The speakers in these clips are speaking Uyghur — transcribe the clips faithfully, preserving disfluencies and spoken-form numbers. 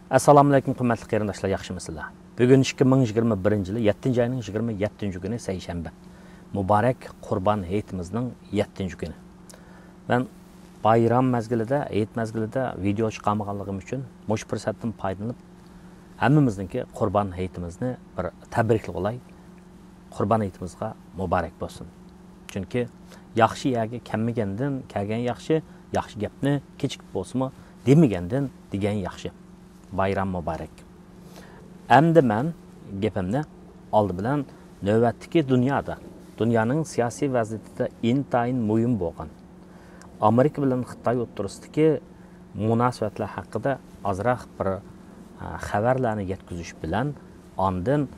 ئەسسالامۇئەلەيكۇم، قىممەتلىك قېرىنداشلار، ياخشىمۇسىلەر؟ بۈگۈن ئىككى مىڭ يىگىرمە بىرىنچى يىلى يەتتىنچى ئاينىڭ يىگىرمە يەتتىنچى كۈنى، سەيشەنبە. مۇبارەك قۇربان ھېيتىمىزنىڭ يەتتىنچى كۈنى. مەن بايرام مەزگىلىدە، ھېيت مەزگىلىدە ۋىدېئو چىقارمىغانلىقىم ئۈچۈن مۇشۇ پۇرسەتتىن پايدىلىنىپ، ھەممىمىزنىڭكى قۇربان ھېيتىمىزنى بىر تەبرىكلىۋالاي. قۇربان ھېيتىمىزغا مۇبارەك بولسۇن. چۈنكى ياخشى يەرگە كەلمىگەندىن كەلگەن ياخشى، ياخشى گەپنى كېچىكىپ بولسىمۇ دېمىگەندىن دېگەن ياخشى. بايرام مۇبارەك. ئەمدى مەن گېپىمنى ئالدى بىلەن نۆۋەتتىكى دۇنيادا، دۇنيانىڭ سىياسىي ۋەزىيىتىدە ئىنتايىن مۇھىم بولغان ئامېرىكا بىلەن خىتاي ئوتتۇرىسىدىقى مۇناسىۋەتلەر ھەققىدە ئازراق بىر، ئە، خەۋەرلەرنى يەتكۈزۈش بىلەن، ئاندىن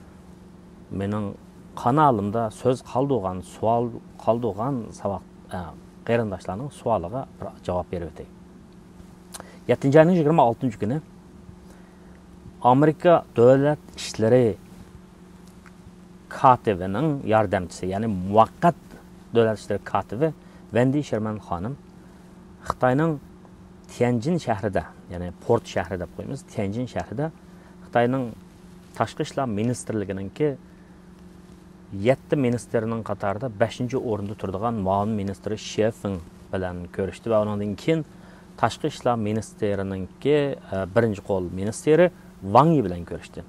مېنىڭ قانالىمدا سۆز قالدۇرغان، سوئال قالدۇرغان ساۋاق-، ئە، قېرىنداشلارنىڭ سوئالىغا بىر جاۋاب بېرىۋېتەي. يەتتىنچى ئاينىڭ يىگىرمە ئالتىنچى كۈنى ئامېرىكا دۆلەت ئىشلىرى كاتىپىنىڭ ياردەمچىسى، يەنى مۇۋەققەت دۆلەت ئىشلىرى كاتىپى ۋەندى شېرمەن خانىم خىتاينىڭ تيەنجىن شەھىرىدە، يەنى پورت شەھىرى دەپ قويىمىز، تيەنجىن شەھىرىدە خىتاينىڭ تاشقى ئىشلار مىنىستىرلىكىنىڭكى يەتتە مىنىستىرنىڭ قاتارىدا بەشىنچى ئورۇندا تۇرىدىغان مۇئاۋىن مىنىستىرى شيې فېڭ بىلەن كۆرۈشتى ۋە ئۇنىڭدىن كېيىن تاشقى ئىشلار مىنىستىرىنىڭكى، ئە، بىرىنچى قول مىنىستىرى ۋاڭ يى بىلەن كۆرۈشتى.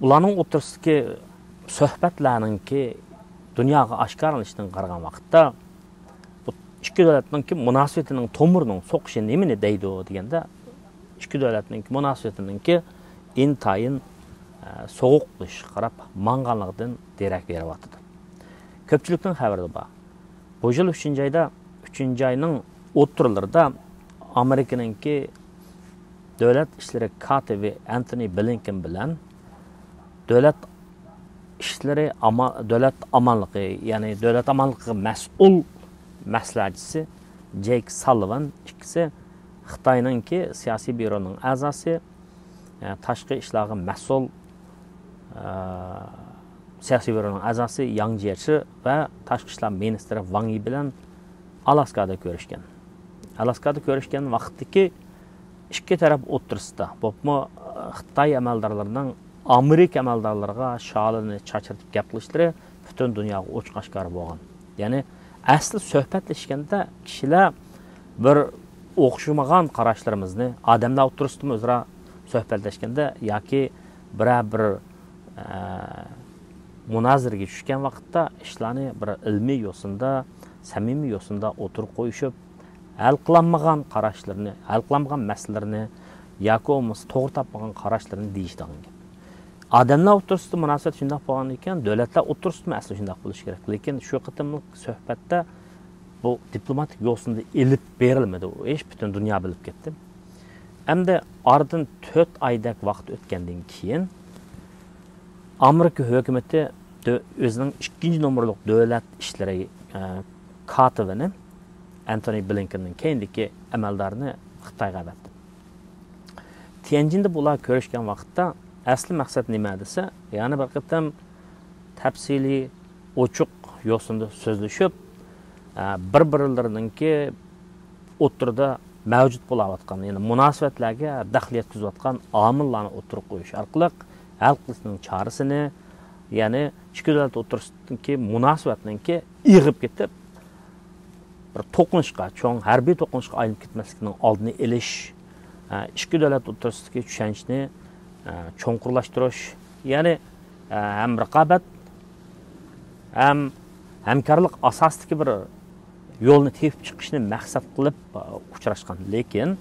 ئۇلارنىڭ ئوتتۇرىسىدىكى سۆھبەتلەرنىڭكى دۇنياغا ئاشكارىلىنىشىدىن قارىغان ۋاقىتتا، بۇ ئىككى دۆلەتنىڭكى مۇناسىۋىتىنىڭ تومۇرىنىڭ سوقۇشى نېمىنى دەيدۇ دېگەندە، ئىككى دۆلەتنىڭكى مۇناسىۋىتىنىڭكى ئىنتايىن، ئە، سوغۇق بولۇشىغا قاراپ ماڭغانلىقىدىن دېرەك بېرىۋاتىدۇ. كۆپچىلىكنىڭ خەۋىرىدە بار. بۇ يىل ئۈچىنچى ئايدا، ئۈچىنچى ئاينىڭ ئوتتۇرىلىرىدا ئامېرىكىنىڭكى دۆلەت ئىشلىرى كاتىپى ئەنتونى بلىنكېن بىلەن دۆلەت ئىشلىرى ئاما-، دۆلەت ئامانلىقى، يەنى دۆلەت ئامانلىقىغا مەسئۇل مەسلىھەتچىسى جېيك ساللىۋان ئىككىسى خىتاينىڭكى سىياسىي بيۇرونىڭ ئەزاسى، ئە، تاشقى ئىشلارغا مەسئۇل، ئە، سىياسىي بيۇرونىڭ ئەزاسى ياڭ جيېچى ۋە تاشقى ئىشلار مىنىستىرى ۋاڭ يى بىلەن ئالاسكادا كۆرۈشكەن. ئالاسكادا كۆرۈشكەن ۋاقىتتىكى ئىككى تەرەپ ئوتتۇرىسىدا، بولۇپمۇ، ئە، خىتاي ئەمەلدارلىرىنىڭ ئامېرىكا ئەمەلدارلىرىغا شالىنى چاچرىتىپ گەپ قىلىشلىرى پۈتۈن دۇنياغا ئوچۇق ئاشكارا بولغان. يەنى ئەسلى سۆھبەتلەشكەندە كىشىلەر بىر ئوخشىمىغان قاراشلىرىمىزنى، ئادەملەر ئوتتۇرىسىدىمۇ ئۆزئارا سۆھبەتلەشكەندە ياكى بىرەر بىر، ئە، مۇنازىرىگە چۈشكەن ۋاقىتتا ئىشلارنى بىر ئىلمىي يوسۇندا، سەمىمىي يوسۇندا ئوتتۇرىغا قويۇشۇپ، ھەل قىلالمىغان قاراشلىرىنى، ھەل قىلالمىغان مەسىلىلىرىنى ياكى بولمىسا توغرا تاپمىغان قاراشلىرىنى دېيىشىدىغان گەپ. ئادەملەر ئوتتۇرىسىدا مۇناسىۋەت شۇنداق بولغاندىكىن، دۆلەتلەر ئوتتۇرىسىدىمۇ ئەسلى شۇنداق بولۇشى كېرەك. لېكىن شۇ قېتىملىق سۆھبەتتە بۇ دىپلوماتىك يوسۇندا ئېلىپ بېرىلمىدى. ئۇ ئىش پۈتۈن دۇنيا بىلىپ كەتتى. ئەمدى ئارىدىن تۆت ئايدەك ۋاقىت ئۆتكەندىن كېيىن، ئامېرىكا ھۆكۈمىتى دۆ-، ئۆزىنىڭ ئىككىنچى نومۇرلۇق دۆلەت ئىشلىرى، ئە، كاتىپىنى، ئەنتونى بلىنكېننىڭ كەينىدىكى ئەمەلدارىنى خىتايغا ئەۋەتتى. تيەنجىندە بۇلار كۆرۈشكەن ۋاقىتتا ئەسلى مەقسەت نېمە دېسە، يەنە بىر قېتىم تەپسىلىي، ئوچۇق يوسۇندا سۆزلىشىپ، ئە، بىر-بىرلىرىنىڭكى ئوتتۇرىدا مەۋجۇت بولاۋاتقان، يەنى مۇناسىۋەتلەرگە دەخلى يەتكۈزۈۋاتقان ئامىللارنى ئوتتۇرىغا قويۇش ئارقىلىق ھەل قىلىشنىڭ چارىسىنى، يەنى ئىككى دۆلەت ئوتتۇرىسىدىكى مۇناسىۋەتنىڭكى ئېغىپ كېتىپ، بىر توقۇنۇشقا، چوڭ ھەربىي توقۇنۇشقا ئايلىنىپ كەتمەسلىكىنىڭ ئالدىنى ئېلىش، ئە، ئىككى دۆلەت ئوتتۇرىسىدىكى چۈشەنچىنى، ئە، چوڭقۇرلاشتۇرۇش، يەنى، ئە، ھەم رىقابەت، ھەم ھەمكارلىق ئاساسىدىكى بىر يولنى تېپىپ چىقىشنى مەقسەت قىلىپ، ئە، ئۇچراشقان. لېكىن،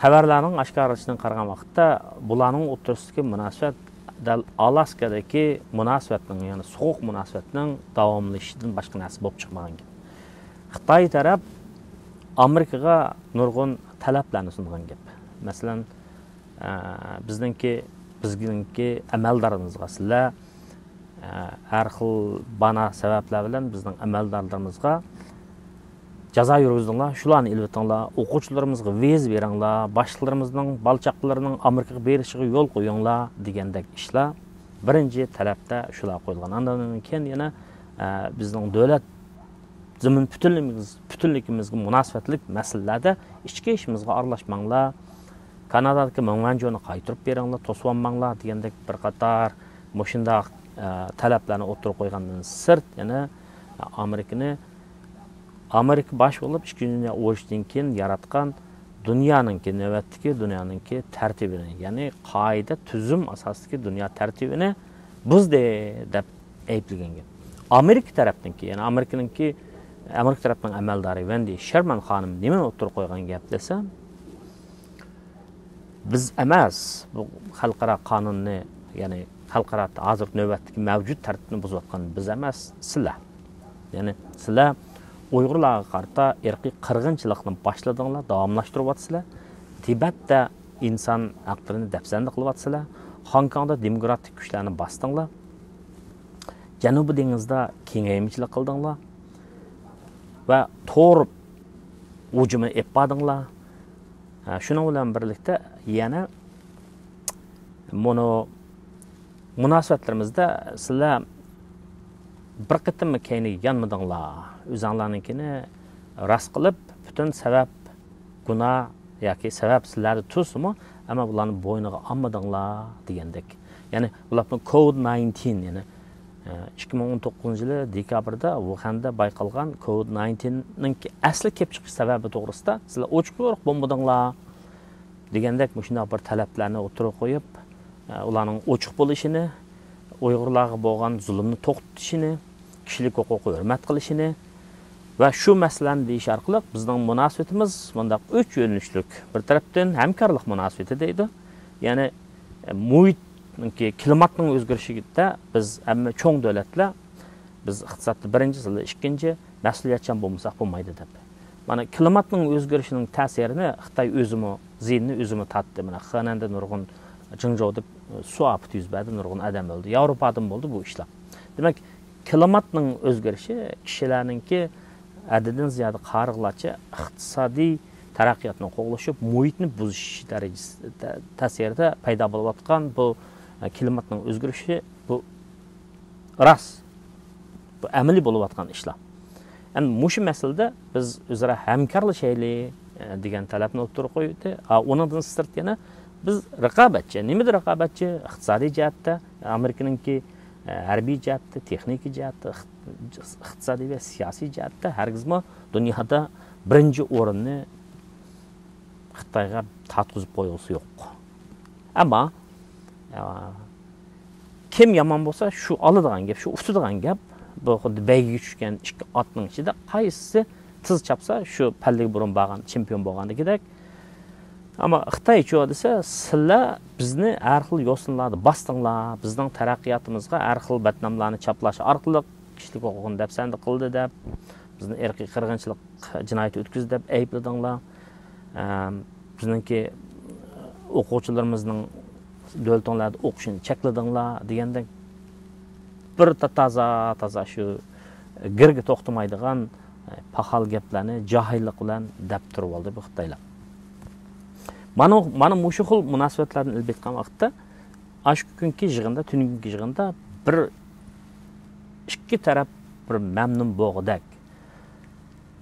خەۋەرلەرنىڭ ئاشكارىلىشىدىن قارىغان ۋاقىتتا، بۇلارنىڭ ئوتتۇرىسىدىكى مۇناسىۋەت دەل ئالاسكادىكى مۇناسىۋەتنىڭ، يەنى سوغۇق مۇناسىۋەتنىڭ داۋاملىشىشىدىن باشقا نەرسە بولۇپ چىقمىغان گەپ. خىتاي تەرەپ ئامېرىكىغا نۇرغۇن تەلەپلەرنى سۇنغان گەپ. مەسىلەن، ئە، بىزنىڭكى، بىزنىڭكى ئەمەلدارىمىزغا سىلەر، ئە، ھەر خىل بانا سەۋەبلەر بىلەن بىزنىڭ ئەمەلدارلىرىمىزغا جازا يۈرگۈزدۈڭلار، شۇلارنى ئېلىۋېتىڭلار، ئوقۇغۇچىلىرىمىزغا ۋىزا بېرىڭلار، باشلىقلىرىمىزنىڭ بالا-چاقىلىرىنىڭ ئامېرىكىغا بېرىشىغا يول قويۇڭلار دېگەندەك ئىشلار بىرىنچى تەلەپتە شۇلار قويۇلغان. ئاندىن كېيىن يەنە، ئە، بىزنىڭ دۆلەت زېمىن پۈتۈنلۈكىمىز-، پۈتۈنلۈكىمىزگە مۇناسىۋەتلىك مەسىلىلەردە ئىچكى ئىشىمىزغا ئارىلاشماڭلار، كانادادىكى مېڭۋەنجۇنى قايتۇرۇپ بېرىڭلار، توسۇۋالماڭلار دېگەندەك بىر قاتار مۇشۇنداق، ئە، تەلەپلەرنى ئوتتۇرىغا قويغاندىن سىرت، يەنە ئامېرىكىنى، ئامېرىكا باش بولۇپ ئىككىنچى دۇنيا ئۇرۇشىدىن كېيىن ياراتقان دۇنيانىڭكى، نۆۋەتتىكى دۇنيانىڭكى تەرتىپىنى، يەنى قائىدە، تۈزۈم ئاساسىدىكى دۇنيا تەرتىپىنى بۇزدى دەپ ئەيىبلىگەن گەپ. ئامېرىكا تەرەپنىڭكى، يەنى ئامېرىكىنىڭكى، ئامېرىكا تەرەپنىڭ ئەمەلدارى ۋېندى شېرمان خانىم نېمىنى ئوتتۇرىغا قويغان گەپ دېسە، بىز ئەمەس، بۇ خەلقئارا قانۇننى، يەنى خەلقئارا ھازىر نۆۋەتتىكى مەۋجۇت تەرتىپنى بۇزۇۋاتقان بىز ئەمەس، سىلەر. يەنى سىلەر ئۇيغۇرلارغا قارىتا ئىرقىي قىرغىنچىلىقنى باشلىدىڭلار، داۋاملاشتۇرۇۋاتىسىلەر. تىبەتتە ئىنسان ھەقلىرىنى دەپسەندە قىلىۋاتىسىلەر. خوڭكوڭدا دېموكراتىك كۈچلەرنى باستىڭلار. جەنۇبىي دېڭىزدا كېڭەيمىچىلىك قىلدىڭلار ۋە تور ھۇجۇمى ئېلىپ باردىڭلار. ھە، شۇنىڭ بىلەن بىرلىكتە يەنە مۇنۇ مۇناسىۋەتلىرىمىزدە سىلەر بىر قېتىممۇ كەينىگە يانمىدىڭلار. ئۆزۈڭلارنىڭكىنى راست قىلىپ، پۈتۈن سەۋەب، گۇناھ ياكى سەۋەب سىلەردە تۇرسىمۇ، ئەمما بۇلارنى بوينىغا ئالمىدىڭلار دېگەندەك. يەنى بۇلار كوۋىد ناينتىن، يەنى، ئە، ئىككى مىڭ ئون توققۇزىنچى يىلى دېكابىردا ۋۇخەندە بايقالغان كوۋىد ناينتىننىڭ ئەسلى كېلىپ چىقىش سەۋەبى توغرىسىدا سىلەر ئوچۇق بولمىدىڭلار دېگەندەك مۇشۇنداق بىر تەلەپلەرنى ئوتتۇرىغا قويۇپ، ئە، ئۇلارنىڭ ئوچۇق بولۇشىنى، ئۇيغۇرلارغا بولغان زۇلۇمنى توختىتىشىنى، كىشىلىك ھوقۇققا ھۆرمەت قىلىشىنى ۋە شۇ مەسىلىنى دېيىش ئارقىلىق بىزنىڭ مۇناسىۋىتىمىز مۇنداق ئۈچ يۆنىلىشلىك. بىر تەرەپتىن ھەمكارلىق مۇناسىۋىتى دەيدۇ. يەنى، ئە، مۇھىتنىڭكى، كىلىماتنىڭ ئۆزگىرىشىدە بىز ھەممە چوڭ دۆلەتلەر، بىز ئىقتىسادتا بىرىنچى، سىلەر ئىككىنچى، مەسئۇلىيەتچان بولمىساق بولمايدۇ دەپ. مانا، كىلىماتنىڭ ئۆزگىرىشىنىڭ تەسىرىنى خىتاي ئۆزىمۇ، زىيىنىنى ئۆزىمۇ تارتتى. مانا، خېنەندە نۇرغۇن، جىڭجودا سۇ ئاپىتى يۈز بەردى، نۇرغۇن ئادەم ئۆلدى. ياۋروپادىمۇ بولدى بۇ ئىشلار. دېمەك، كىلىماتنىڭ ئۆزگىرىشى كىشىلەرنىڭكى ھەددىدىن زىيادە قارىغۇلارچە ئىقتىسادىي تەرەققىياتنى قوغلىشىپ، مۇھىتنى بۇزۇش دەرىجىسى، تە-، تەسىرىدە پەيدا بولۇۋاتقان بۇ، ئە، كىلىماتنىڭ ئۆزگىرىشى، بۇ راست. بۇ ئەمەلىي بولۇۋاتقان ئىشلار. ئەمدى مۇشۇ مەسىلىدە بىز ئۆزئارا ھەمكارلىشايلى، ئە، دېگەن تەلەپنى ئوتتۇرىغا قويدى. ئا، ئۇنىڭدىن سىرت يەنە بىز رىقابەتچى. نېمىدە رىقابەتچى؟ ئىقتىسادىي جەھەتتە، ئامېرىكىنىڭكى، ئە، ھەربىي جەھەتتە، تېخنىكىي جەھەتتە، ئىق-، ئىقتىسادىي ۋە سىياسىي جەھەتتە ھەرگىزمۇ دۇنيادا بىرىنچى ئورۇننى خىتايغا تارتقۇزۇپ قويغۇسى يوق. ئەمما، ئە، كىم يامان بولسا، شۇ ئالىدىغان گەپ، شۇ ئۇتىدىغان گەپ. بۇ خۇددى بەيگىگە چۈشكەن ئىككى ئاتنىڭ ئىچىدە قايسىسى تېز چاپسا، شۇ پەللىگە بۇرۇن بارغان، چېمپىيون بولغاندىكىدەك. ئەمما خىتايچۇ دېسە، سىلەر بىزنى ھەر خىل يوسۇنلاردا باستىڭلار، بىزنىڭ تەرەققىياتىمىزغا ھەر خىل بەتناملارنى چاپلاش ئارقىلىق كىشىلىك ھوقۇقنى دەپسەندە قىلدى دەپ، بىزنى ئىرقىي قىرغىنچىلىق جىنايىتى ئۆتكۈزدى دەپ ئەيىبلىدىڭلار. ئەم، بىزنىڭكى ئوقۇغۇچىلىرىمىزنىڭ دۆلىتىڭلاردا ئوقۇشىنى چەكلىدىڭلار دېگەندەك بىر تا-، تازا، تازا شۇ گىرگە توختىمايدىغان، ئە، پاخال گەپلەرنى جاھىللىق بىلەن دەپ تۇرۇۋالدى بۇ خىتايلار. مانا، مانا مۇشۇ خىل مۇناسىۋەتلەردىن ئېلىپ ئېيتقان ۋاقىتتا، ئاشۇ كۈنكى يىغىندا، تۈنۈگۈنكى يىغىندا بىر ئىككى تەرەپ بىر مەمنۇن بولغۇدەك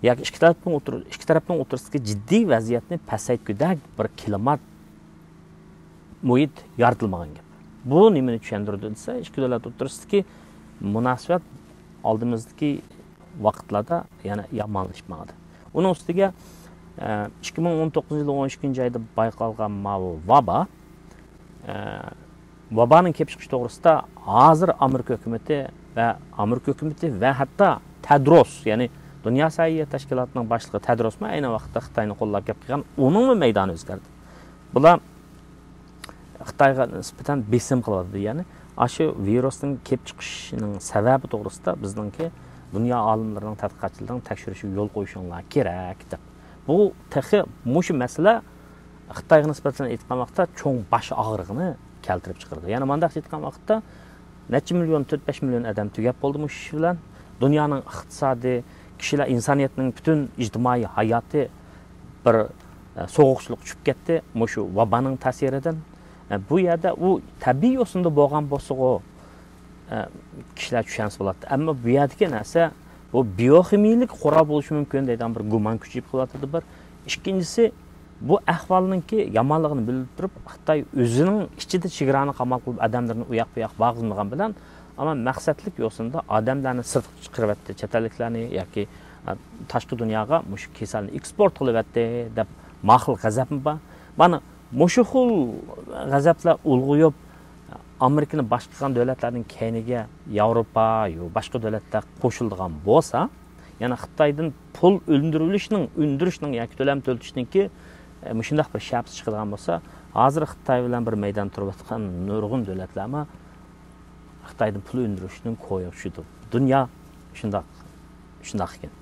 ياكى ئىككى تەرەپنىڭ ئوتتۇرا-، ئىككى تەرەپنىڭ ئوتتۇرىسىدىكى جىددىي ۋەزىيەتنى پەسەيتكۈدەك بىر كىلىمات، مۇھىت يارىتىلمىغان گەپ. بۇ نېمىنى چۈشەندۈرىدۇ دېسە، ئىككى دۆلەت ئوتتۇرىسىدىكى مۇناسىۋەت ئالدىمىزدىكى ۋاقىتلاردا يەنە يامانلىشىپ ماڭىدۇ. ئۇنىڭ ئۈستىگە، ئە، ئىككى مىڭ ئون توققۇزىنچى يىلى ئون ئىككىنچى ئايدا بايقالغان ماۋۇ ۋابا، ئە، ۋابانىڭ كېلىپ چىقىشى توغرىسىدا ھازىر ئامېرىكا ھۆكۈمىتى ۋە ئامېرىكا ھۆكۈمىتى ۋە ھەتتا تەدروس، يەنى دۇنيا سەھىيە تەشكىلاتىنىڭ باشلىقى تەدروسمۇ ئەينى ۋاقىتتا خىتاينى قوللاپ گەپ قىلغان، ئۇنىڭمۇ مەيدانى ئۆزگەردى. بۇلار خىتايغا نىسبەتەن بېسىم قىلىۋاتىدۇ. يەنى ئاشۇ ۋىرۇسنىڭ كېلىپ چىقىشىنىڭ سەۋەبى توغرىسىدا بىزنىڭكى دۇنيا ئالىملىرىنىڭ، تەتقىقاتچىلىرىنىڭ تەكشۈرۈشىگە يول قويۇشۇڭلار كېرەك دەپ. بۇ تېخى مۇشۇ مەسىلە خىتايغا نىسبەتەن ئېيتقان ۋاقىتتا چوڭ باش ئاغرىقىنى كەلتۈرۈپ چىقىرىدۇ. يەنى مانداق ئېيتقان ۋاقىتتا نەچچە مىليون، تۆت بەش مىليون ئادەم تۈگەپ بولدى مۇشۇ ئىش بىلەن. دۇنيانىڭ ئىقتىسادى، كىشىلەر، ئىنسانىيەتنىڭ پۈتۈن ئىجتىمائىي ھاياتى بىر، ئە، سوغۇقچىلىققا چۈشۈپ كەتتى مۇشۇ ۋابانىڭ تەسىرىدىن. ئە، بۇ يەردە ئۇ تەبىئىي يوسۇندا بولغان بولسىغۇ، ئە، كىشىلەر چۈشەنسە بولاتتى. ئەمما بۇ يەردىكى نەرسە، بۇ بىيوخىمىيىلىك قورال بولۇشى مۇمكىن دەيدىغان بىر گۇمان كۈچىيىپ قېلىۋاتىدۇ بىر. ئىككىنچىسى، بۇ ئەھۋالنىڭكى يامانلىقىنى بىلىپ تۇرۇپ، خىتاي ئۆزىنىڭ ئىچىدە چېگرانى قامال قىلىپ، ئادەملىرىنى ئۇياق-بۇياق باغلىمىغان بىلەن، ئەمما مەقسەتلىك يوسۇندا ئادەملەرنى سىرتقا چىقىرىۋەتتى، چەت ئەللىكلەرنى ياكى، ئە، تاشقى دۇنياغا مۇشۇ كېسەلنى ئېكسپورت قىلىۋەتتى دەپ ماقۇل غەزەپمۇ بار. مانا مۇشۇ خىل غەزەپلەر ئۇلغىيىپ، ئامېرىكىنى باشقا قىلغان دۆلەتلەرنىڭ كەينىگە ياۋروپا، يو-، باشقا دۆلەتلەر قوشۇلىدىغان بولسا، يەنى خىتايدىن پۇل ئۈندۈرۈلۈشنىڭ، ئۈندۈرۈشنىڭ ياكى تۆلەم تۆلىتىشنىڭكى، ئە، مۇشۇنداق بىر شەپىسى چىقىدىغان بولسا، ھازىر خىتاي بىلەن بىر مەيدان تۇرۇۋاتقان نۇرغۇن دۆلەتلەرمۇ خىتايدىن پۇل ئۈندۈرۈشنىڭ كويىغا چۈشىدۇ. دۇنيا شۇنداق، شۇنداق ئىكەن.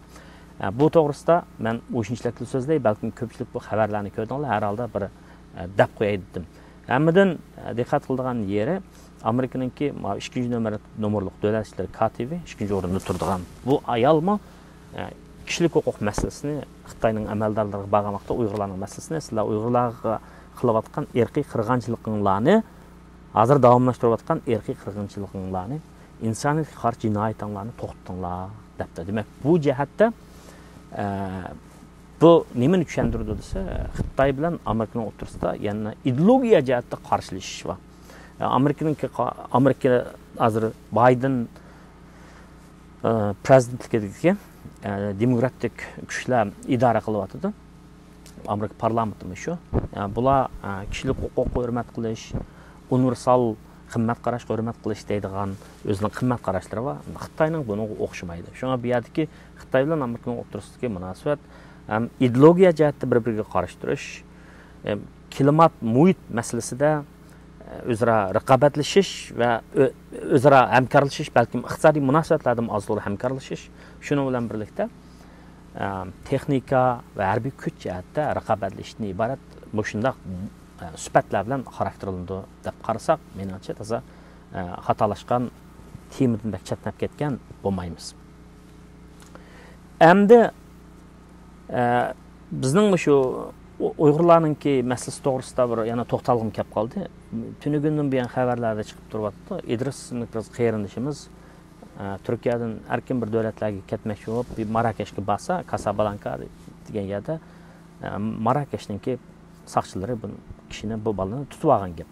ئە، بۇ توغرىسىدا مەن ئۇشۇنچىلىكلا سۆزلەي، بەلكىم كۆپچىلىك بۇ خەۋەرلەرنى كۆردۈڭلار، ھەر ھالدا بىر، ئە، دەپ قوياي دېدىم. ھەممىدىن، ئە، دىققەت قىلىدىغان يېرى، ئامېرىكىنىڭكى ماۋۇ ئىككىنچى نومۇر، نومۇرلۇق دۆلەت ئىشلىرى كاتىپى، ئىككىنچى ئورۇندا تۇرىدىغان بۇ ئايالمۇ، ئە، كىشىلىك ھوقۇق مەسىلىسىنى خىتاينىڭ ئەمەلدارلىرىغا باغلىماقتا، ئۇيغۇرلارنىڭ مەسىلىسىنى، سىلەر ئۇيغۇرلارغا قىلىۋاتقان ئىرقىي قىرغىنچىلىقىڭلارنى، ھازىر داۋاملاشتۇرۇۋاتقان ئىرقىي قىرغىنچىلىقىڭلارنى، ئىنسانىيەتكە قارشى جىنايىتىڭلارنى توختىتىڭلار، دەپتۇ. دېمەك، بۇ جەھەتتە، ئە، بۇ نېمىنى چۈشەندۈرىدۇ دېسە، خىتاي بىلەن ئامېرىكىنىڭ ئوتتۇرىسىدا يەنە ئىدېئولوگىيە جەھەتتە قارشىلىشىش بار. ئامېرىكىنىڭكى، ئامېرىكا ھازىر بايدېن، ئە، پرېزىدېنتلىكىدىكى، ئە، دېموكراتىك كۈچلەر ئىدارە قىلىۋاتىدۇ. ئامېرىكا پارلامېنتىمۇ شۇ. ئە، بۇلار، ئە، كىشىلىك ھوقۇققا ھۆرمەت قىلىش، ئۇنىۋېرسال قىممەت قاراشقا ھۆرمەت قىلىش دەيدىغان ئۆزىنىڭ قىممەت قاراشلىرى بار. خىتاينىڭ بۇنىڭغا ئوخشىمايدۇ. شۇڭا بۇ يەردىكى خىتاي بىلەن ئامېرىكىنىڭ ئوتتۇرىسىدىكى مۇناسىۋەت ھەم ئىدېئولوگىيە جەھەتتە بىر-بىرىگە قارشى تۇرۇش، ئەم، كىلىمات، مۇھىت مەسىلىسىدە، ئە، ئۆزئارا رىقابەتلىشىش ۋە ئۆ-، ئۆزئارا ھەمكارلىشىش، بەلكىم ئىقتىسادىي مۇناسىۋەتلەردىمۇ ئاز-تولا ھەمكارلىشىش. شۇنىڭ بىلەن بىرلىكتە، ئە، تېخنىكا ۋە ھەربىي كۈچ جەھەتتە رىقابەتلىشىشتىن ئىبارەت مۇشۇنداق، ئە، سۈپەتلەر بىلەن خاراكتېرلىنىدۇ دەپ قارىساق، مېنىڭچە تازا، ئە، خاتالاشقان، تېمىدىن بەك چەتنەپ كەتكەن بولمايمىز. ئەمدى، ئە، بىزنىڭ مۇشۇ ئۇ-، ئۇيغۇرلارنىڭكى مەسىلىسى توغرىسىدا بىر يەنە توختالغۇم كەپ قالدى. تۈنۈگۈندىن بۇيان خەۋەرلەردە چىقىپ تۇرۇۋاتىدۇ. ئىدرىس ئىسىملىك بىر قېرىندىشىمىز، ئە، تۈركىيەدىن ئەركىن بىر دۆلەتلەرگە كەتمەكچى بولۇپ، بىر ماراكەشكە بارسا، كاسابلانكا دېگەن يەردە، ئە، ماراكەشنىڭكى ساقچىلىرى بۇ كىشىنى، بۇ بالىنى تۇتۇپ ئالغان گەپ.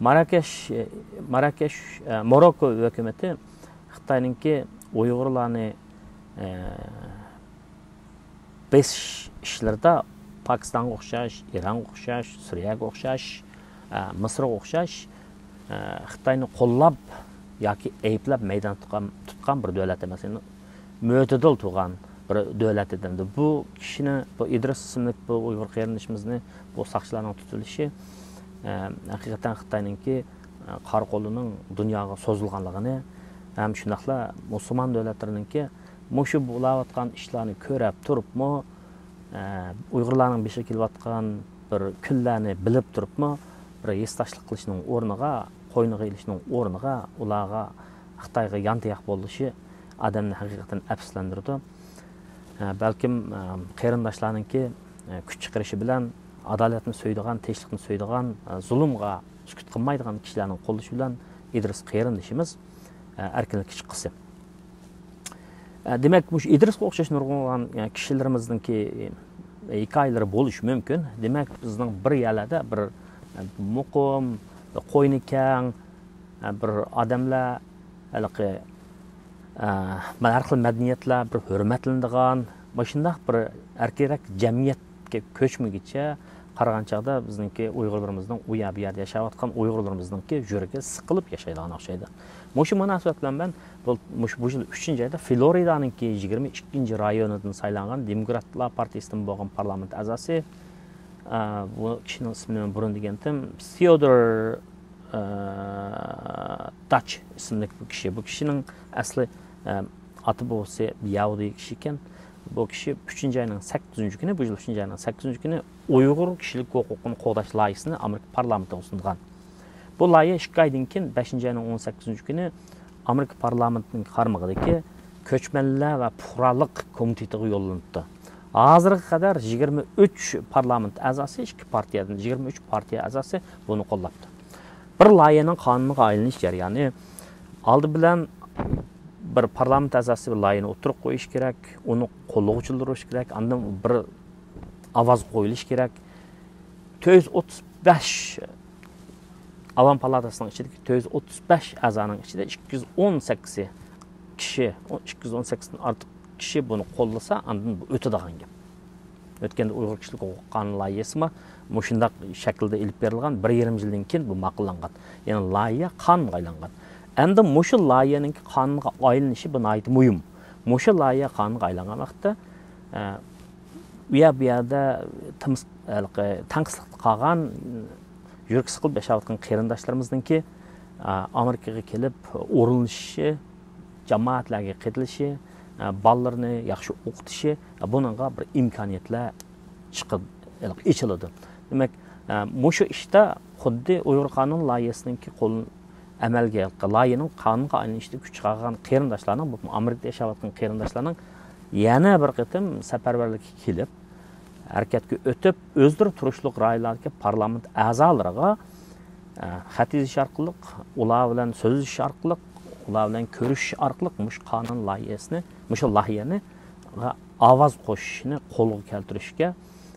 ماراكەش، ئە، ماراكەش، ئە، موروككو ھۆكۈمىتى خىتاينىڭكى ئۇيغۇرلارنى، ئە، بېسىش ئىشلىرىدا پاكىستانغا ئوخشاش، ئىرانغا ئوخشاش، سۈرىيەگە ئوخشاش، ئە، مىسىرغا ئوخشاش، ئە، خىتاينى قوللاپ ياكى ئەيىبلەپ مەيدان تۇتقان، تۇتقان بىر دۆلەت ئەمەس. يەنى مۆتىدىل تۇرغان بىر دۆلەت ئىدى. بۇ كىشىنى، بۇ ئىدرىس ئىسىملىك بۇ ئۇيغۇر قېرىندىشىمىزنى بۇ ساقچىلارنىڭ تۇتۇۋېلىشى، ئە، ھەقىقەتەن خىتاينىڭكى، ئە، قارا قولىنىڭ دۇنياغا سوزۇلغانلىقىنى ھەم شۇنداقلا مۇسۇلمان دۆلەتلىرىنىڭكى مۇشۇ بولاۋاتقان ئىشلارنى كۆرۈپ تۇرۇپمۇ، ئە، ئۇيغۇرلارنىڭ بېشىغا كېلىۋاتقان بىر كۈنلەرنى بىلىپ تۇرۇپمۇ، بىر ھېسداشلىق قىلىشنىڭ ئورنىغا، قوينىغا ئېلىشنىڭ ئورنىغا، ئۇلارغا، خىتايغا يانتاياق بولۇشى ئادەمنى ھەقىقەتەن ئەپسۇسلاندۇرىدۇ. ئە، بەلكىم، ئە، قېرىنداشلارنىڭكى، ئە، كۈچ چىقىرىشى بىلەن ئادالەتنى سۆيىدىغان، تىنچلىقنى سۆيىدىغان، ئە، زۇلۇمغا سۈكۈت قىلمايدىغان كىشىلەرنىڭ قوللىشى بىلەن ئىدرىس قېرىندىشىمىز، ئە، ئەركىنلىككە چىققۇسى. ئە، دېمەك، مۇشۇ ئىدرىسقا ئوخشاش نۇرغۇنلىغان، ئە، كىشىلىرىمىزنىڭكى، ئە، ھېكايىلىرى بولۇشى مۇمكىن. دېمەك، بىزنىڭ بىر يەرلەردە بىر، ئە، مۇقىم، بىر قوينى كەڭ، ئە، بىر ئادەملەر، ھېلىقى، ئە، مانا ھەر خىل مەدەنىيەتلەر بىر ھۆرمەتلىنىدىغان، مۇشۇنداق بىر ئەركىنرەك جەمئىيەتكە كۆچمىگۈچە قارىغان چاغدا بىزنىڭكى ئۇيغۇرلىرىمىزنىڭ، ئۇ يەر بۇ يەردە ياشاۋاتقان ئۇيغۇرلىرىمىزنىڭكى يۈرىكى سىقىلىپ ياشايدىغان ئوخشايدۇ. مۇشۇ مۇناسىۋەت بىلەن مەن بۇ، مۇشۇ، بۇ يىل ئۈچىنچى ئايدا فلورىدانىڭكى يىگىرمە ئىككىنچى رايونىدىن سايلانغان دېموكراتلار پارتىيىسىدىن بولغان پارلامېنت ئەزاسى، ئە، بۇ كىشىنىڭ ئىسمىنى مەن بۇرۇن دېگەنتىم، فيودور، ئە، داچ ئىسىملىك بۇ كىشى. بۇ كىشىنىڭ ئەسلى، ئە، ئاتا بوۋىسى يەھۇدىي كىشى ئىكەن. بۇ كىشى ئۈچىنچى ئاينىڭ سەككىزىنچى كۈنى، بۇ يىل ئۈچىنچى ئاينىڭ سەككىزىنچى كۈنى ئۇيغۇر كىشىلىك ھوقۇقىنى قوغداش لايىھىسىنى ئامېرىكا پارلامېنتىغا سۇنغان. بۇ لايىھە ئىككى ئايدىن كېيىن، بەشىنچى ئاينىڭ ئون سەككىزىنچى كۈنى ئامېرىكا پارلامېنتىنىڭ قارمىقىدىكى كۆچمەنلەر ۋە پۇقرالىق كومىتېتىغا يوللىنىپتۇ. ھازىرغا قەدەر يىگىرمە ئۈچ پارلامېنت ئەزاسى، ئىككى پارتىيەدىن يىگىرمە ئۈچ پارتىيە ئەزاسى بۇنى قوللاپتۇ. بىر لايىھەنىڭ قانۇنغا ئايلىنىش جەريانى، ئالدى بىلەن بىر پارلامېنت ئەزاسى بىر لايىھەنى ئوتتۇرىغا قويۇشى كېرەك، ئۇنى قوللىغۇچىلىرى بولۇشى كېرەك، ئاندىن بىر ئاۋاز قويۇلۇشى كېرەك. تۆت يۈز ئوتتۇز بەش، ئاۋام پالاتاسىنىڭ ئىچىدىكى تۆت يۈز ئوتتۇز بەش ئەزانىڭ ئىچىدە ئىككى يۈز ئون سەككىزى كىشى، ئىككى يۈز ئون سەككىزدىن ئارتۇق كىشى بۇنى قوللىسا، ئاندىن بۇ ئۆتىدىغان گەپ. ئۆتكەندە ئۇيغۇر كىشىلىك ھوقۇق قانۇن لايىھەسىمۇ مۇشۇنداق شەكىلدە ئېلىپ بېرىلغان، بىر يېرىم يىلدىن كېيىن بۇ ماقۇللانغان. يەنى لايىھە قانۇنغا ئايلانغان. ئەمدى مۇشۇ لايىھەنىڭ قانۇنغا ئايلىنىشى بۇ ناھايىتى مۇھىم. مۇشۇ لايىھە قانۇنغا ئايلانغان ۋاقىتتا، ئە، ئۇ يەر، بۇ يەردە تىمس-، ھېلىقى تەڭقىسلىقتا قالغان، يۈرىكى سىقىلىپ ياشاۋاتقان قېرىنداشلىرىمىزنىڭكى، ئە، ئامېرىكىغا كېلىپ ئورۇنلىشىشى، جامائەتلەرگە قېتىلىشى، ئە، بالىلىرىنى ياخشى ئوقۇتۇشى، ئە، بۇنىڭغا بىر ئىمكانىيەتلەر چىقىپ، ئېچىلىدۇ. دېمەك، ئە، مۇشۇ ئىشتا خۇددى ئۇيغۇر قانۇن لايىھەسىنىڭكى قول-، ئەمەلگە، لايىھەنىڭ قانۇنغا ئايلىنىشىدا كۈچ چىقارغان قېرىنداشلارنىڭ، بولۇپمۇ ئامېرىكىدا ياشاۋاتقان قېرىنداشلارنىڭ يەنە بىر قېتىم سەپەرۋەرلىككە كېلىپ، ھەرىكەتكە ئۆتۈپ، ئۆزلىرى تۇرۇشلۇق رايونلاردىكى پارلامېنت ئەزالىرىغا، ئە، خەت يېزىش ئارقىلىق، ئۇلار بىلەن سۆزلىشىش ئارقىلىق، ئۇلار بىلەن كۆرۈشۈش ئارقىلىق مۇشۇ قانۇن لايىھەسىنى، مۇشۇ لايىھەنى ئاۋاز قوشۇشنى قولغا كەلتۈرۈشكە،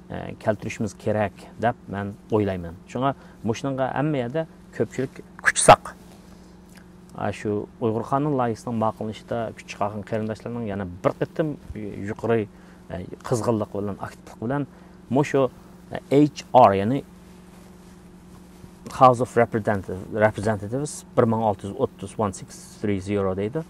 ئە، كەلتۈرۈشىمىز كېرەك دەپ مەن ئويلايمەن. شۇڭا مۇشۇنىڭغا ھەممە يەردە كۆپچىلىك كۈچ ساق. ئا، شۇ ئۇيغۇر قانۇن لايىھىسىنىڭ ماقۇللىنىشىدا كۈچ چىقارغان قېرىنداشلارنىڭ يەنە بىر قېتىم يۇقىرى، ئە، قىزغىنلىق بىلەن، ئاكتىپلىق بىلەن مۇشۇ، ئە، ئېيچ ئار، يەنى House of Representative-، Representatives بىر مىڭ ئالتە يۈز ئوتتۇز، one six three zero دەيدۇ.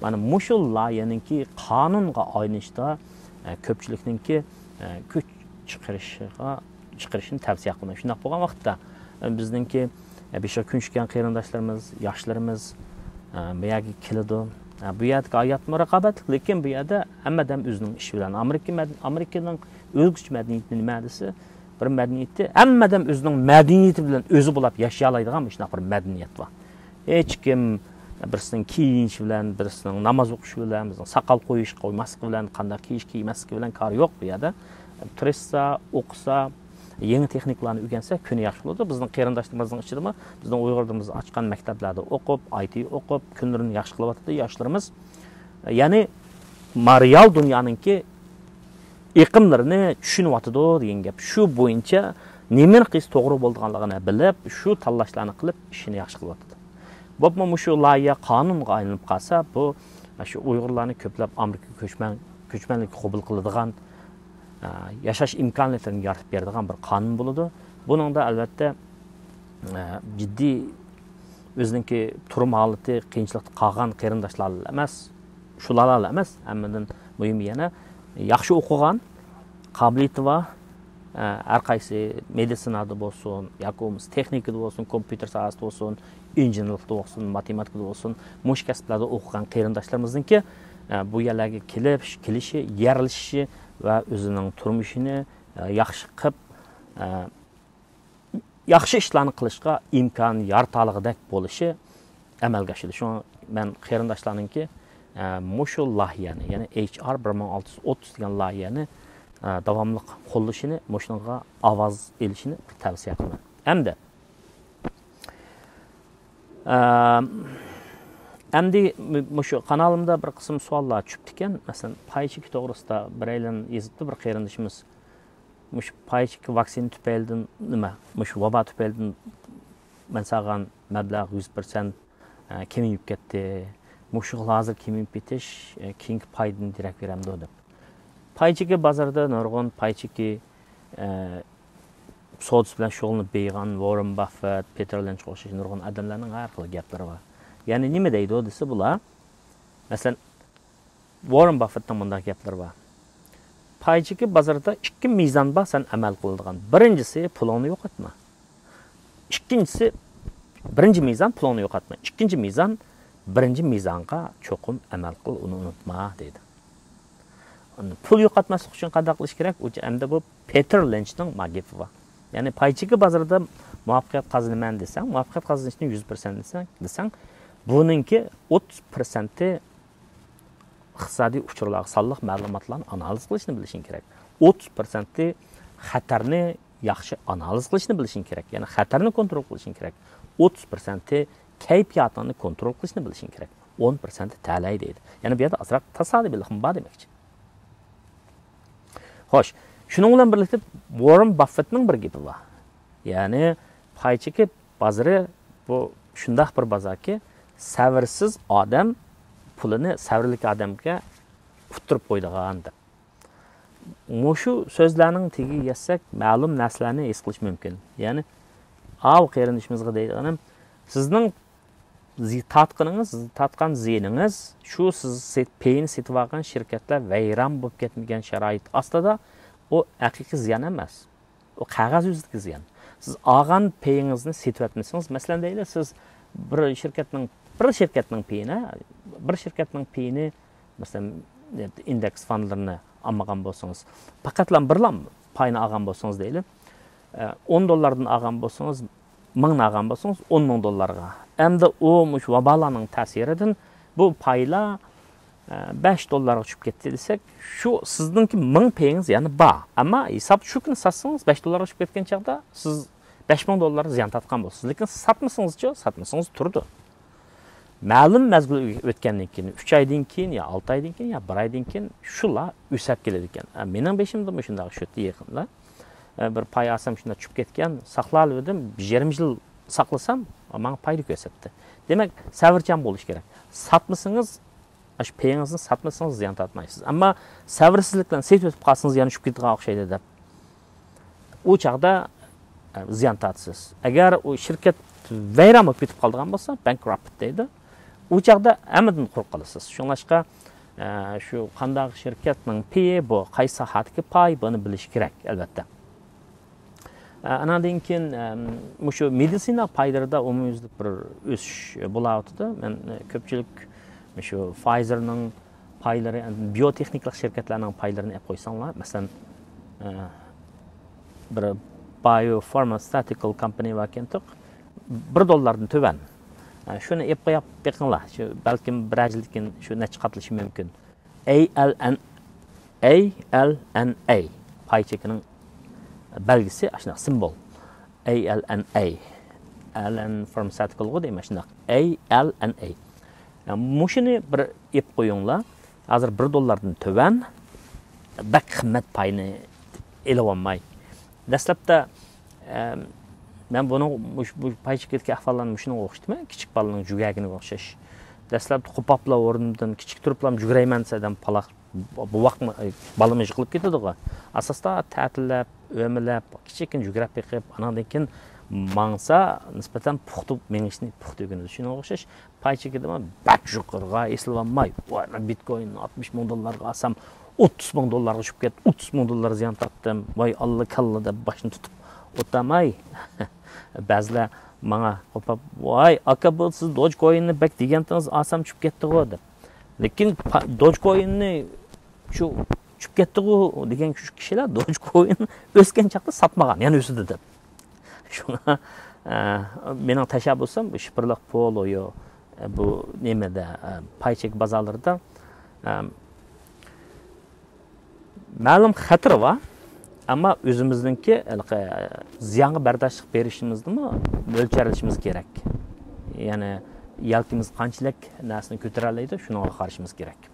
مانا مۇشۇ لايىھەنىڭكى قانۇنغا ئايلىنىشىدا، ئە، كۆپچىلىكنىڭكى، ئە، كۈچ چىقىرىشىغا، چىقىرىشىنى تەۋسىيە قىلىمەن. شۇنداق بولغان ۋاقىتتا، ئە، بىزنىڭكى، ئە، بېشىغا كۈن چۈشكەن قېرىنداشلىرىمىز، ياشلىرىمىز، ئە، بۇ يەرگە كېلىدۇ. ئە، بۇ يەردىكى ھاياتمۇ رىقابەتلىك، لېكىن بۇ يەردە ھەممە ئادەم ئۆزىنىڭ ئىشى بىلەن. ئامېرىكا مەد-، ئامېرىكىنىڭ ئۆزگىچە مەدەنىيىتى نېمە دېسە، بىر مەدەنىيىتى، ھەممە ئادەم ئۆزىنىڭ مەدەنىيىتى بىلەن ئۆزى بولاپ ياشىيالايدىغان مۇشۇنداق بىر مەدەنىيەت بار. ھېچكىم بىرسىنىڭ كىيىنىشى بىلەن، بىرسىنىڭ ناماز ئوقۇشى بىلەن، بىزنىڭ ساقال قويۇش، قويماسلىقى بىلەن، قانداق كىيىش، كىيمەسلىكى بىلەن كارى يوق بۇ يەردە. تىرىشسا، ئوقۇسا، يېڭى تېخنىكىلارنى ئۆگەنسە، كۈنى ياخشى بولىدۇ. بىزنىڭ قېرىنداشلىرىمىزنىڭ ئىچىدىمۇ، بىزنىڭ ئۇيغۇرلىرىمىز ئاچقان مەكتەپلەردە ئوقۇپ، ئاي تى ئوقۇپ، كۈنلىرىنى ياخشى قىلىۋاتىدۇ ياشلىرىمىز. يەنى، ما-، رېئال دۇنيانىڭكى ئېقىملىرىنى چۈشىنىۋاتىدۇ دېگەن گەپ. شۇ بويىچە نېمىنى قىلسا توغرا بولىدىغانلىقىنى بىلىپ، شۇ تاللاشلارنى قىلىپ، ئىشىنى ياخشى قىلىۋاتىدۇ. بولۇپمۇ مۇشۇ لايىھە قانۇنغا ئايلىنىپ قالسا، بۇ شۇ ئۇيغۇرلارنى كۆپلەپ ئامېرىكىغا كۆچمەن، كۆچمەنلىككە قوبۇل قىلىدىغان، ئە، ياشاش ئىمكانىيەتلىرىنى يارىتىپ بېرىدىغان بىر قانۇن بولىدۇ. بۇنىڭدا، ئەلۋەتتە، ئە، جىددىي ئۆزىنىڭكى تۇرۇم ھالىتى قىيىنچىلىقتا قالغان قېرىنداشلار ئەمەس، شۇلارلا ئەمەس، ھەممىدىن مۇھىمى يەنە ياخشى ئوقۇغان، قابىلىيىتى بار، ئە، ھەر قايسى مېدىتسىنادا بولسۇن، ياكى بولمىسا تېخنىكىدا بولسۇن، كومپيۇتېر ساھەسىدە بولسۇن، ئىنژېنېرلىقتا بولسۇن، ماتېماتىكىدا بولسۇن، مۇشۇ كەسىپلەردە ئوقۇغان قېرىنداشلىرىمىزنىڭكى، ئە، بۇ يەرلەرگە كېلىپ، كېلىشى، يەرلىشىشى ۋە ئۆزىنىڭ تۇرمۇشىنى، ئە، ياخشى قىلىپ، ئە، ياخشى ئىشلارنى قىلىشقا ئىمكان يارىتالىغۇدەك بولۇشى ئەمەلگە ئاشىدۇ. شۇڭا مەن قېرىنداشلارنىڭكى، ئە، مۇشۇ لايىھەنى، يەنى ئېيچ ئار بىر مىڭ ئالتە يۈز ئوتتۇز دېگەن لايىھەنى، ئە، داۋاملىق قوللىشىنى، مۇشۇنىڭغا ئاۋاز ئېلىشىنى بىر تەۋسىيە قىلىمەن. ئەمدى، ئە، ئەمدى مۇ-، مۇشۇ قانالىمدا بىر قىسىم سوئاللار چۈشۈپتىكەن. مەسىلەن، پاي چېكى توغرىسىدا بىرەيلەن يېزىپتۇ بىر قېرىندىشىمىز. مۇشۇ پاي چېكى ۋاكسىنا تۈپەيلىدىن، نېمە، مۇشۇ ۋابا تۈپەيلىدىن مەن سالغان مەبلەغ يۈز پىرسەنت، ئە، كېمىيىپ كەتتى. مۇشۇ خىل ھازىر كېمىيىپ كېتىش، ئە، كېيىنكى پايدىن دېرەك بېرەمدۇ دەپ. پاي چېكى بازىرىدا نۇرغۇن پاي چېكى، ئە، سودىسى بىلەن شۇغۇللىنىپ بېيىغان ۋوررېن باففېت، پېتېر لىنچقا ئوخشاش نۇرغۇن ئادەملەرنىڭ ھەر خىل گەپلىرى بار. يەنى نېمە دەيدۇ دېسە بۇلار، مەسىلەن، ۋوررېن باففېتنىڭ مۇنداق گەپلىرى بار. پاي چېكى بازىرىدا ئىككى مىزان بار سەن ئەمەل قىلىدىغان. بىرىنچىسى، پۇلۇڭنى يوقاتما. ئىككىنچىسى، بىرىنچى مىزان، پۇلۇڭنى يوقاتما. ئىككىنچى مىزان، بىرىنچى مىزانغا چوقۇم ئەمەل قىل، ئۇنى ئۇنتۇما، دەيدۇ. پۇل يوقاتماسلىق ئۈچۈن قانداق قىلىش كېرەك؟ ئەمدى بۇ پېتېر لىنچنىڭ ما گېپى بار. يەنى پاي چېكى بازىرىدا مۇۋەپپەقىيەت قازىنىمەن دېسەڭ، مۇۋەپپەقىيەت قازىنىشنى يۈز پىرسەنت دېسەڭ، دېسەڭ، بۇنىڭكى ئوتتۇز پىرسەنتى ئىقتىسادىي ئۇچۇرلارغا، سانلىق مەلۇماتلارنى ئانالىز قىلىشنى بىلىشىڭ كېرەك. ئوتتۇز پىرسەنتى خەتەرنى ياخشى ئانالىز قىلىشنى بىلىشىڭ كېرەك. يەنى خەتەرنى كونترول قىلىشىڭ كېرەك. ئوتتۇز پىرسەنتى كەيپىياتىڭنى كونترول قىلىشنى بىلىشىڭ كېرەك. ئون پىرسەنتى تەلەي دەيدۇ. يەنى بۇ يەردە ئازراق تاسادىپىيلىقمۇ بار دېمەكچى. خوش، شۇنىڭ بىلەن بىرلىكتە، ۋاررېن باففېتنىڭ بىر گېپى بار. يەنى، پاي چېكى بازىرى بۇ شۇنداق بىر بازاركى، سەۋرسىز ئادەم پۇلىنى سەۋرلىك ئادەمگە ئۇتتۇرۇپ قويىدىغان دەپ. مۇشۇ سۆزلەرنىڭ تېگىگە يەتسەك، مەلۇم نەرسىلەرنى ھېس قىلىش مۇمكىن. يەنى، ئاۋۇ قېرىندىشىمىزغا دەيدىغىنىم، سىزنىڭ زى-، تارتقىنىڭىز، تارتقان زىيىنىڭىز شۇ سىز سېت-، پېيىنى سېتىۋالغان شىركەتلەر ۋەيران بولۇپ كەتمىگەن شارائىت ئاستىدا، ئۇ ھەقىقىي زىيان ئەمەس. ئۇ قەغەز يۈزىدىكى زىيان. سىز ئالغان پېيىڭىزنى سېتىۋەتمىسىڭىز، مەسىلەن دەيلى، سىز بىر شىركەتنىڭ، بىر شىركەتنىڭ پېيىنى، بىر شىركەتنىڭ پېيىنى، مەسىلەن، ئىندېكس فاندلىرىنى ئالمىغان بولسىڭىز، پەقەتلا بىرلا پاينى ئالغان بولسىڭىز دەيلى، ئە، ئون دوللاردىن ئالغان بولسىڭىز، مىڭنى ئالغان بولسىڭىز، ئون مىڭ دوللارغا. ئەمدى ئۇ مۇشۇ ۋابالارنىڭ تەسىرىدىن بۇ پايلار، ئە، بەش دوللارغا چۈشۈپ كەتتى دېسەك، شۇ سىزنىڭكى مىڭ پېيىڭىز يەنە بار. ئەمما ھېساب شۇ كۈنى ساتسىڭىز، بەش دوللارغا چۈشۈپ كەتكەن چاغدا سىز بەش مىڭ دوللار زىيان تارتقان بولىسىز. لېكىن ساتمىسىڭىزچۇ؟ ساتمىسىڭىز تۇرىدۇ. مەلۇم مەزگىل ئۆتكەندىن كېيىن، ئۈچ ئايدىن كېيىن يا ئالتە ئايدىن كېيىن يا بىر ئايدىن كېيىن شۇلا ئۆسەپ كېلىدىكەن. ئە، مېنىڭ بېشىمدىمۇ شۇنداق ئۆتتى يېقىندا. ئە، بىر پاي ئالسام شۇنداق چۈشۈپ كەتكەن، ساقلاۋالدىم، يىگىرمە يىل ساقلىسام، ماڭا پايدا كۆرسەتتى. دېمەك، سەۋرچان بولۇش كېرەك. ساتمىسىڭىز، ئاشۇ پېيىڭىزنى ساتمىسىڭىز زىيان تارتمايسىز. ئەمما سەۋرسىزلىك بىلەن سېتىۋېتىپ قالسىڭىز يەنە چۈشۈپ كېتىدىغان ئوخشايدۇ دەپ، ئۇ چاغدا، ئە، زىيان تارتىسىز. ئەگەر ئۇ شىركەت ۋەيران بولۇپ كېتىپ قالىدىغان بولسا، بانكرۇپت دەيدۇ. ئۇ چاغدا ھەممىدىن قۇرۇق قالىسىز. شۇڭلاشقا، ئە، شۇ قانداق شىركەتنىڭ پېيى بۇ، قايسى ساھەدىكى پاي، بۇنى بىلىش كېرەك، ئەلۋەتتە. ئە، ئاناندىن كېيىن، ئەم، مۇشۇ مېدىتسىنا پايلىرىدا ئومۇميۈزلۈك بىر ئۆسۈش بولاۋاتىدۇ. مەن، ئە، كۆپچىلىك مۇشۇ فايزېرنىڭ پايلىرى، بىيوتېخنىكىلىق شىركەتلەرنىڭ پايلىرىنى ئېلىپ قويساڭلار، مەسىلەن، ئە، بىر بايوفارماسېتىكال كومپانى باركەنتۇق، بىر دوللاردىن تۆۋەن. ئە، شۇنى ئېلىپ قويۇپ بېقىڭلار. شۇ بەلكىم بىرەر يىلدىن كېيىن شۇ نەچچە قاتلىشى مۇمكىن. ئەي ئەل ئەن، ئەي ئەل ئەن ئەي پاي چېكىنىڭ بەلگىسى، ئاشۇنداق سىمۋول. ئەي ئەل ئەن ئەي. ئەل ئەن فارماسېتىكالغۇ دەيمەن، شۇنداق. ئەي ئەل ئەن ئەي. مۇشۇنى بىر ئېلىپ قويۇڭلار. ھازىر بىر دوللاردىن تۆۋەن، بەك قىممەت پاينى ئېلىۋالماي. دەسلەپتە، ئەم، مەن بۇنىڭ مۇش-، بۇ پاي چېكىدىكى ئەھۋاللارنى مۇشۇنىڭغا ئوخشىتىمەن، كىچىك بالىنىڭ جۈگەرگىنىگە ئوخشاش. دەسلەپتە قوپاپلا ئورنۇمدىن، كىچىك تۇرۇپلا جۈگۈرەيمەن دېسە، ئادەم پالاق، بوۋاقمۇ، بالىمۇ يىقىلىپ كېتىدىغۇ. ئاساستا تەتىللەپ، ئۆمىلەپ، كىچىككىنە جۈگۈرەپ بېقىپ، ئاناندىن كېيىن ماڭسا، نىسبەتەن پۇختا مېڭىشنى پۇختا ئۆگىنىدۇ. شۇنىڭغا ئوخشاش، پاي چېكىدىمۇ بەك يۇقىرىغا ئېسىلىۋالماي، ۋاي، مەن بىتكويىننى ئاتمىش مىڭ دوللارغا ئالسام، ئوتتۇز مىڭ دوللارغا چۈشۈپ كەتتى، ئوتتۇز مىڭ دوللار زىيان تارتتىم، ۋاي، ئاللا كاللا دەپ باشنى تۇتۇپ ئولتۇرماي. بەزىلەر ماڭا قوپاپ، ۋاي، ئاكا، بۇ سىز دوجكويىننى بەك دېگەنتىڭىز، ئالسام چۈشۈپ كەتتىغۇ دەپ. لېكىن پا-، دوجكويىننى شۇ چۈشۈپ كەتتىغۇ دېگەن شۇ كىشىلەر دوجكويىن ئۆسكەن چاغدا ساتمىغان، يەنە ئۆسىدۇ دەپ. شۇڭا، ئە، مېنىڭ تەشەببۇسۇم شىفىرلىق پولۇ، ئە، بۇ نېمىدە، ئە، پاي چېك بازارلىرىدا، ئە، مەلۇم خەتىرى بار، ئەمما ئۆزىمىزنىڭكى ھېلىقى زىيانغا بەرداشلىق بېرىشىمىزنىمۇ مۆلچەرلىشىمىز كېرەك. يەنى يەلكىمىز قانچىلىك نەرسىنى كۆتۈرەلەيدۇ، شۇنىڭغا قارىشىمىز كېرەك.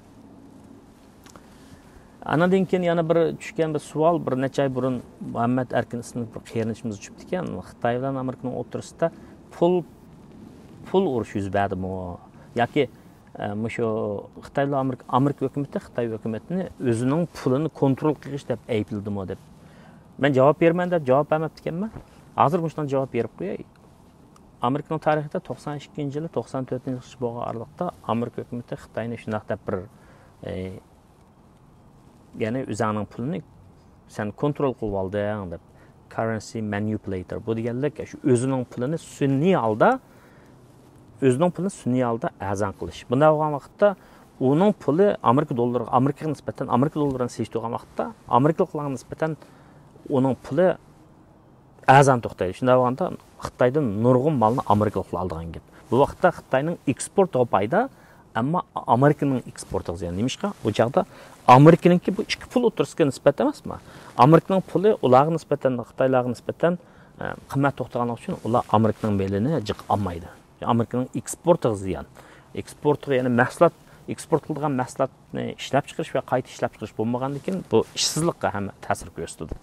ئانىڭدىن كېيىن يەنە بىر چۈشكەن بىر سوئال، بىر نەچچە ئاي بۇرۇن مۇھەممەد ئەركىن ئىسمىلىك بىر قېرىندىشىمىز چۈشۈپتىكەن. خىتاي بىلەن ئامېرىكىنىڭ ئوتتۇرىسىدا پۇل، پۇل ئۇرۇش يۈز بەردىمۇ؟ ياكى، ئە، مۇشۇ خىتاي بىلەن ئامېرىكا، ئامېرىكا ھۆكۈمىتى خىتاي ھۆكۈمىتىنى ئۆزىنىڭ پۇلىنى كونترول قىلغۇچ دەپ ئەيىبلىدىمۇ دەپ. مەن جاۋاب بېرىمەن دەپ جاۋاب بەرمەپتىكەنمەن. ھازىر مۇشۇنداق جاۋاب بېرىپ قوياي. ئامېرىكىنىڭ تارىخىدا توقسان ئىككىنچى يىلى، توقسان تۆتىنچى يىلغىچە بولغان ئارىلىقتا ئامېرىكا ھۆكۈمىتى خىتاينى شۇنداق دەپ بىر، ئى، يەنى ئۆزۈڭنىڭ پۇلىنى سەن كونترول قىلىۋالدىڭ دەپ، currency manipulator. بۇ دېگەنلىك شۇ ئۆزىنىڭ پۇلىنى سۈنئىي ھالدا، ئۆزىنىڭ پۇلىنى سۈنئىي ھالدا ئەرزان قىلىش. بۇنداق بولغان ۋاقىتتا ئۇنىڭ پۇلى ئامېرىكا دوللىرىغا، ئامېرىكىغا نىسبەتەن، ئامېرىكا دوللىرىنى سېلىشتۇرغان ۋاقىتتا ئامېرىكىلىقلارغا نىسبەتەن ئۇنىڭ پۇلى ئەرزان توختايدۇ. شۇنداق بولغاندا خىتايدىن نۇرغۇن مالنى ئامېرىكىلىقلار ئالىدىغان گەپ. بۇ ۋاقىتتا خىتاينىڭ ئېكسپورتىغا پايدا، ئەمما ئامېرىكىنىڭ ئېكسپورتىغا زىيان. نېمىشقا؟ ئۇ چاغدا ئامېرىكىنىڭكى بۇ ئىككى پۇل ئوتتۇرىسىدىكى نىسبەت ئەمەسمۇ؟ ئامېرىكىنىڭ پۇلى ئۇلارغا نىسبەتەن، خىتايلارغا نىسبەتەن، ئە، قىممەت توختىغانلىقى ئۈچۈن ئۇلار ئامېرىكىنىڭ مېلىنى جىق ئالمايدۇ. ئامېرىكىنىڭ ئېكسپورتىغا زىيان. ئېكسپورتىغا، يەنى مەھسۇلات ئېكسپورت قىلىدىغان مەھسۇلاتنى ئىشلەپچىقىرىش ۋە قايتا ئىشلەپچىقىرىش بولمىغاندىكىن، بۇ ئىشسىزلىققا ھەم تەسىر كۆرسىتىدۇ.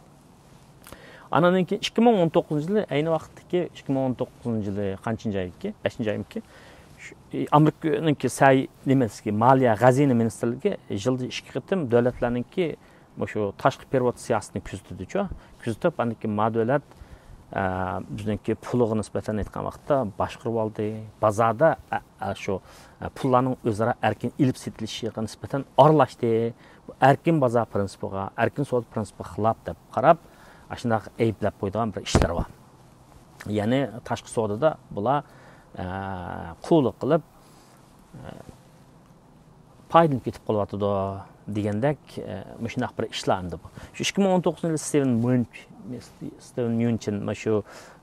ئانىڭدىن كېيىن ئىككى مىڭ ئون توققۇزىنچى يىلى، ئەينى ۋاقىتتىكى ئىككى مىڭ ئون توققۇزىنچى يىلى قانچىنچى ئايكى؟ بەشىنچى ئايمىكى؟ شۇ، ئامېرىكىنىڭكى سەي نېمىسىكى، مالىيە، خەزىنە مىنىستىرلىكى يىلدا ئىككى قېتىم دۆلەتلەرنىڭكى مۇشۇ تاشقى پېرېۋوت سىياسىتىنى كۆزىتىدىچۇ. كۆزىتىپ، ئاندىن كېيىن ما دۆلەت، ئە، بىزنىڭكى پۇلىغا نىسبەتەن ئېيتقان ۋاقىتتا باشقۇرۇۋالدى. بازاردا، ئە، ئە، شۇ، ئە، پۇللارنىڭ ئۆزئارا ئەركىن ئېلىپ سېتىلىشىغا نىسبەتەن ئارىلاشتى. بۇ ئەركىن بازار پىرىنسىپىغا، ئەركىن سودا پىرىنسىپىغا خىلاپ دەپ قاراپ، ئاشۇنداق ئەيىبلەپ قويىدىغان بىر ئىشلار بار. يەنى تاشقى سودىدا بۇلار، ئە، قۇلۇق قىلىپ، ئە، پايدىلىنىپ كېتىپ قېلىۋاتىدۇ دېگەندەك، ئە، مۇشۇنداق بىر ئىشلار ئەمدى بۇ. شۇ ئىككى مىڭ ئون توققۇزىنچى يىلى ستىۋېن مۇن-، ستىۋېن ميۇنچىن، مۇشۇ،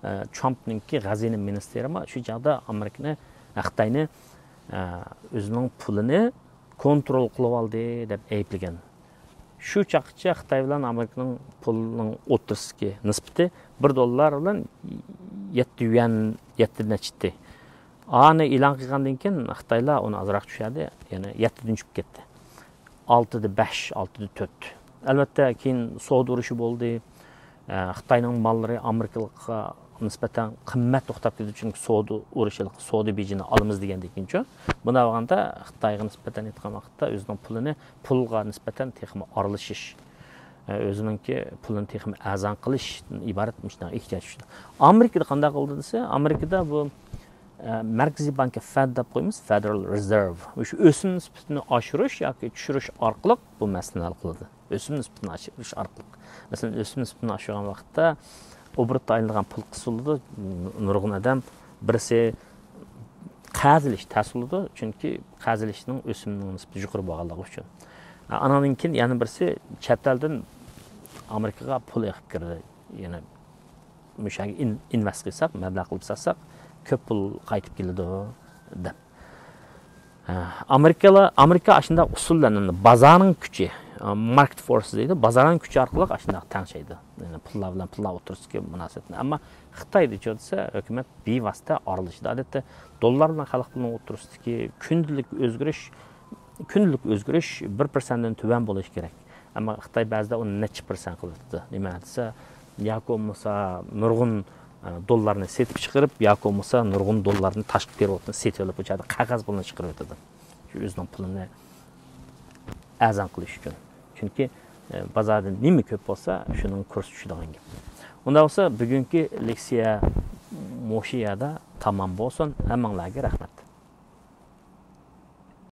ئە، ترامپنىڭكى خەزىنە مىنىستىرىمۇ شۇ چاغدا ئامېرىكىنى، خىتاينى، ئە، ئۆزىنىڭ پۇلىنى كونترول قىلىۋالدى دەپ ئەيىبلىگەن. شۇ چاغقىچە خىتاي بىلەن ئامېرىكىنىڭ پۇلىنىڭ ئوتتۇرىسىدىكى نىسبىتى بىر دوللار بىلەن يەتتە يۈەن، يەتتە نەچچە ئىدى. ئانى ئېلان قىلغاندىن كېيىن خىتايلار ئۇنى ئازراق چۈشۈردى، يەنى يەتتىدىن چۈشۈپ كەتتى. ئالتىدە بەش، ئالتىدە تۆت. ئەلۋەتتە، كېيىن سودا ئۇرۇشى بولدى. ئە، خىتاينىڭ ماللىرى ئامېرىكىلىققا نىسبەتەن قىممەت توختاپ كېتىدۇ، چۈنكى سودا ئۇرۇشى، سودا بېجىنى ئالىمىز دېگەندىن كېيىنچۇ. بۇنداق بولغاندا خىتايغا نىسبەتەن ئېيتقان ۋاقىتتا ئۆزىنىڭ پۇلىنى، پۇلغا نىسبەتەن تېخىمۇ ئارىلىشىش، ئە، ئۆزىنىڭكى پۇلىنى تېخىمۇ ئەرزان قىلىشتىن ئىبارەت مۇشۇنداق ئېھتىياج چۈشتى. ئامېرىكىدا قانداق قىلدى دېسە، ئامېرىكىدا بۇ، ئە، مەركىزىي بانكا، فېد دەپ قويىمىز، فېدېرال رېزېرۋ، شۇ ئۆسۈم نىسبىتىنى ئاشۇرۇش ياكى چۈشۈرۈش ئارقىلىق بۇ مەسىلىنى ھەل قىلىدۇ. ئۆسۈم نىسبىتىنى ئاشۇرۇش ئارقىلىق. مەسىلەن، ئۆسۈم نىسبىتىنى ئاشۇرغان ۋاقىتتا ئوبوروتتا ئايلىنىدىغان پۇل قىسىلىدۇ. نۇرغۇن ئادەم، بىرسى، قەرز ئېلىش تەس بولىدۇ، چۈنكى قەرز ئېلىشنىڭ ئۆسۈمنىڭ نىسبىتى يۇقىرى بولغانلىقى ئۈچۈن. ئانىڭدىن كېيىن يەنە بىرسى، چەت ئەلدىن ئامېرىكىغا پۇل ئېقىپ كىردى. يەنى مۇشۇ يەرگە ئىن-، ئىنۋېست قىلساق، مەبلەغ قىلىپ سالساق، كۆپ پۇل قايتىپ كېلىدۇ دەپ. ھە، ئامېرىكىلار، ئامېرىكا ئاشۇنداق ئۇسۇللارنى، بازارنىڭ كۈچى، ماركېت فورس دەيدۇ، بازارنىڭ كۈچى ئارقىلىق ئاشۇنداق تەڭشەيدۇ. يەنى پۇللار بىلەن پۇللار ئوتتۇرىسىدىكى مۇناسىۋەتنى. ئەمما خىتايدىچۇ دېسە، ھۆكۈمەت بىۋاسىتە ئارىلىشىدۇ. ئادەتتە دوللار بىلەن خەلق پۇلىنىڭ ئوتتۇرىسىدىكى كۈندىلىك ئۆزگىرىش، كۈندىلىك ئۆزگىرىش بىر پىرسەنتتىن تۆۋەن بولۇشى كېرەك. ئەمما خىتاي بەزىدە ئۇنى نەچچە پىرسەنت قىلىۋېتىدۇ. نېمە دېسە، ياكى بولمىسا نۇرغۇن، ئە، دوللارنى سېتىپ چىقىرىپ، ياكى بولمىسا نۇرغۇن دوللارنى تاشقى پېرېۋوتنى سېتىۋېلىپ، ئۇ چاغدا قەغەز پۇلنى چىقىرىۋېتىدۇ. شۇ ئۆزىنىڭ پۇلىنى ئەرزان قىلىش ئۈچۈن. چۈنكى، ئە، بازاردا نېمە كۆپ بولسا، شۇنىڭ كۇرسى چۈشىدىغان گەپ. ئۇنداق بولسا، بۈگۈنكى لېكسىيە مۇشۇ يەردە تامام بولسۇن. ھەممىڭلارغا رەھمەت.